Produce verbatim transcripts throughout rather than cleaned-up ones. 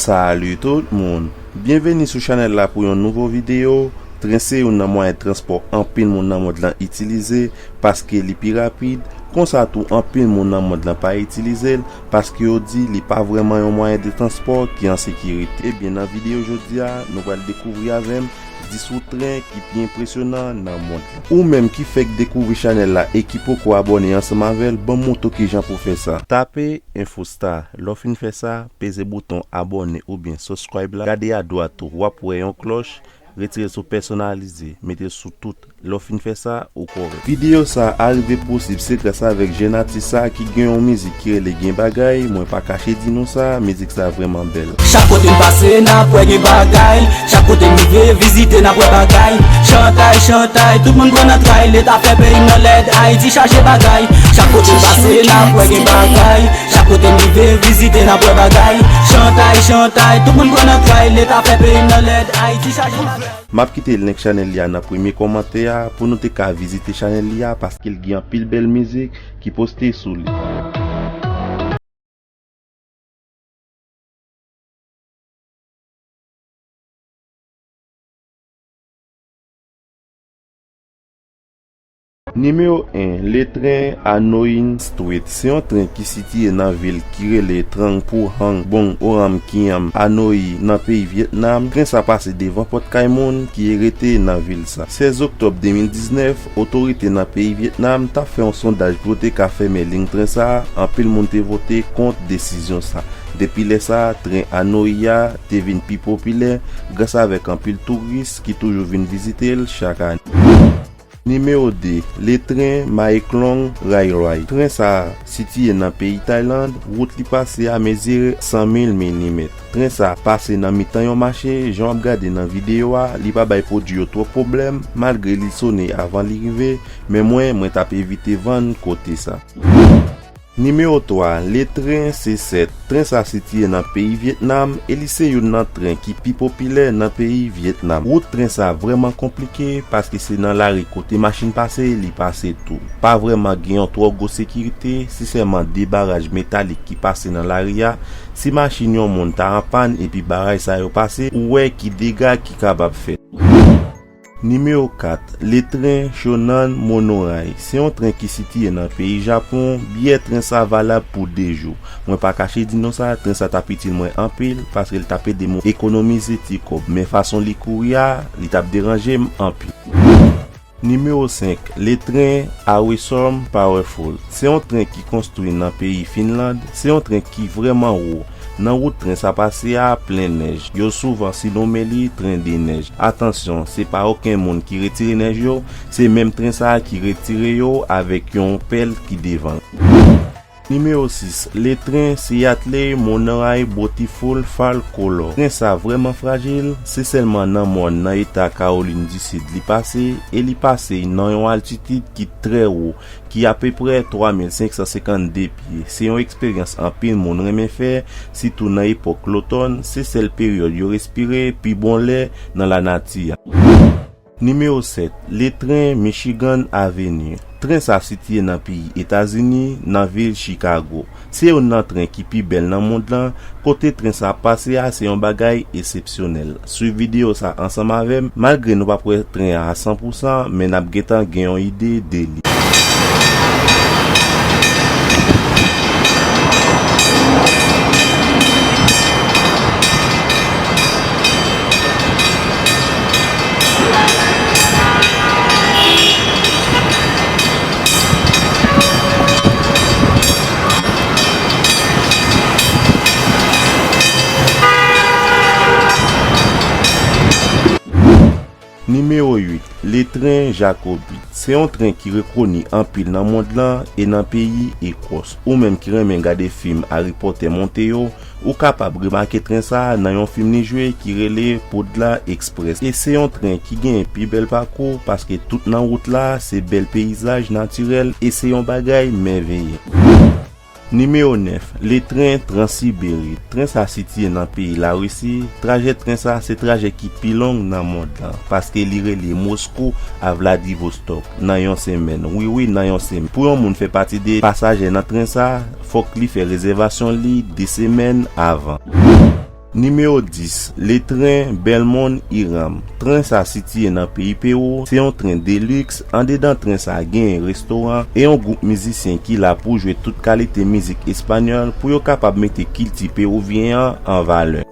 Salut tout moun! Byenveni sou chanèl la pou yon nouvo videyo. Tren se youn nan mwayen transpò anpil moun nan mond lan itilize paske li pi rapid. Konsa tou, anpil moun nan mond lan pa itilize l paske yo di li pa vrèman yon mwayen de transpò ki an sekirite. Ebyen, nan videyo jodi a, nou pral dekouvri avè m dis wout tren ki pi enpresyonan nan mond lan. Ou menm ki fèk dekouvri chanèl la e ki poko abòne ansanm avè l, ban m montre w kijan pou w fè sa. Tape Infostar. Lè w fin fè sa, peze bouton abòne oubyen subscribe la. Gade adwat ou, w ap wè yon klòch. Retire l sou pèsonalize, mete l sou tout. Lè w fin fè sa, ou kòrèk. Videyo sa a rive posib se gras avèk jèn atis sa a ki gen yon mizik ki rele Gen Bagay. Mwen pa kache di nou sa, mizik sa vrèman bèl. Chak kote n pase, n ap wè gen bagay. Chak kote n rive vizite, n ap wè bagay. Chantay, chantay, tout moun pran nan tray. Leta fè peyi m nan lèd, Ayiti chaje bagay. Chak kote n pase, n ap wè gen bagay. Chak kote n rive vizite, n ap wè bagay. Chantay, chantay, tout moun pran nan tray. Leta fè peyi m nan lèd, Ayiti chaje bagay. M ap kite link chanèl li a nan premye kòmantè a pou nou te ka vizite chanèl li a paske l gen anpil bèl mizik ki poste sou li. Nimewo en, le tren Anoyin Street. Se yon tren ki sitiye nan vil ki rele Trangpur Hangbong Oram Kiam Anoyi nan peyi Vyetnam. Tren sa pase devan pòt kay moun ki rete nan vil sa. Sèz oktòb de mil diznèf, otorite nan peyi Vyetnam t ap fè yon sondaj pou yo te ka fèmen liy tren sa a. Anpil moun te vote kont desizyon sa. Depi lè sa a, tren Anoyi a te vin pi popilè gras avèk anpil touris ki toujou vin vizite l chak ane. Nimewo de, le tren Mae Klong Railway. Tren sa a sitiye nan peyi Tayland, wout li pase a mezire san mil milimèt. Tren sa a pase nan mitan yon mache, jan w ap gade nan videyo a, li pa bay pwodui yo twòp pwoblèm, malgre li sone avan li rive, men mwen, mwen t ap evite vann kote sa. Nimewo twa, le tren C sèt. Tren sa sitiye nan peyi Vyetnam e li se youn nan tren ki pi popilè nan peyi Vyetnam. Wout tren sa vrèman konplike paske se nan lari kote machin pase, li pase tou. Pa vrèman gen yon twò gwo sekirite, se sèlman de baraj metalik ki pase nan lari a. Si machin yon moun ta an pàn epi baraj sa yo pase, ou wè ki dega ki kapab fèt. Nimewo kat, le tren Shonan Monorail. Se yon tren ki sitiye nan peyi Japon. Biyè tren sa valab pou de jou. Mwen pa kache di nou sa, tren sa t ap itil mwen anpil, paske l t ap ede m ekonomize ti kòb. Men fason li kouri a, li t ap deranje m anpil. Nimewo senk, le tren Awesom Powerful. Se yon tren ki konstwi nan peyi Finland. Se yon tren ki vrèman wo. Nan wout tren sa pase a plen nèj. Yo souvan sinonmen li tren de nèj. Atansyon, se pa okenn moun ki retire nèj yo, se menm tren sa a ki retire yo avèk yon pèl ki devan l. Nimewo sis, le tren Seattle Monorail Beautiful Fall Color. Tren sa vrèman frajil, se sèlman nan mòn nan eta Kawolin di Sid li pase, e li pase nan yon altitid ki trè wo, ki apeprè twa mil senk san senkannde pye. Se yon eksperyans anpil moun renmen fè, sitou nan epòk lotòn, se sèl peryòd yo respire pi bon lè nan lanati a. Nimewo sèt, le tren Michigan Avenue. Tren sa sitiye nan peyi Etazini, nan vil Chicago. Se youn nan tren ki pi bèl nan mond lan, kote tren sa ap pase a se yon bagay eksepsyonèl. Swiv videyo sa ansanm avè m, malgre nou p ap wè tren an a san pou san, men n ap gentan gen yon ide de li. Nimewo uit, le tren Jacobite. Se yon tren ki rekoni anpil nan mond lan e nan peyi Ekwòs. Ou menm ki renmen gade fim Harry Potter monte yo, ou kapab remake tren sa a nan yon fim li jwe ki rele Poudlard Express. E se yon tren ki genyen pi bèl pakou, paske tout nan wout la, se bèl peyizaj natirèl e se yon bagay mèveyen. Nimewo nèf, le tren Transsibérie. Tren sa sitiye nan peyi Larisi. Trajè tren sa se trajè ki pi long nan mond lan, paske li rele Moskou a Vladivostok nan yon semèn. Wi, wi, nan yon semèn. Pou yon moun fè pati de pasaje nan tren sa, fòk li fè rezèvasyon li de semèn avan. Nimewo dis, Le Tren Belmond Hiram. Tren sa sitiye nan peyi Pewou, se yon tren deliks. Andedan tren sa genyen restoran e yon gwoup mizisyen ki la pou jwe tout kalite mizik espanyòl pou yo kapab mete kilti pewovyen an an valè.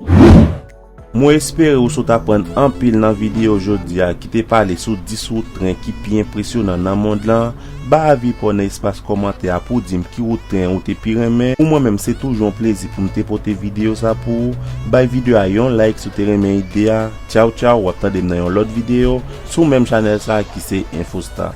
Mwen espere ou sot aprann anpil nan videyo jodi a ki te pale sou dis wout tren ki pi enpresyonan nan mond lan. Ba avi pa w nan espas kòmantè a pou w di m ki wout tren ou te pi renmen. Pou mwen menm, se toujou yon plezi pou m te pote videyo sa pou ou. Bay videyo a yon like si w te renmen ide a. Tchaw tchaw, w ap tande m nan yon lòt videyo sou menm chanèl sa a ki se Infostar.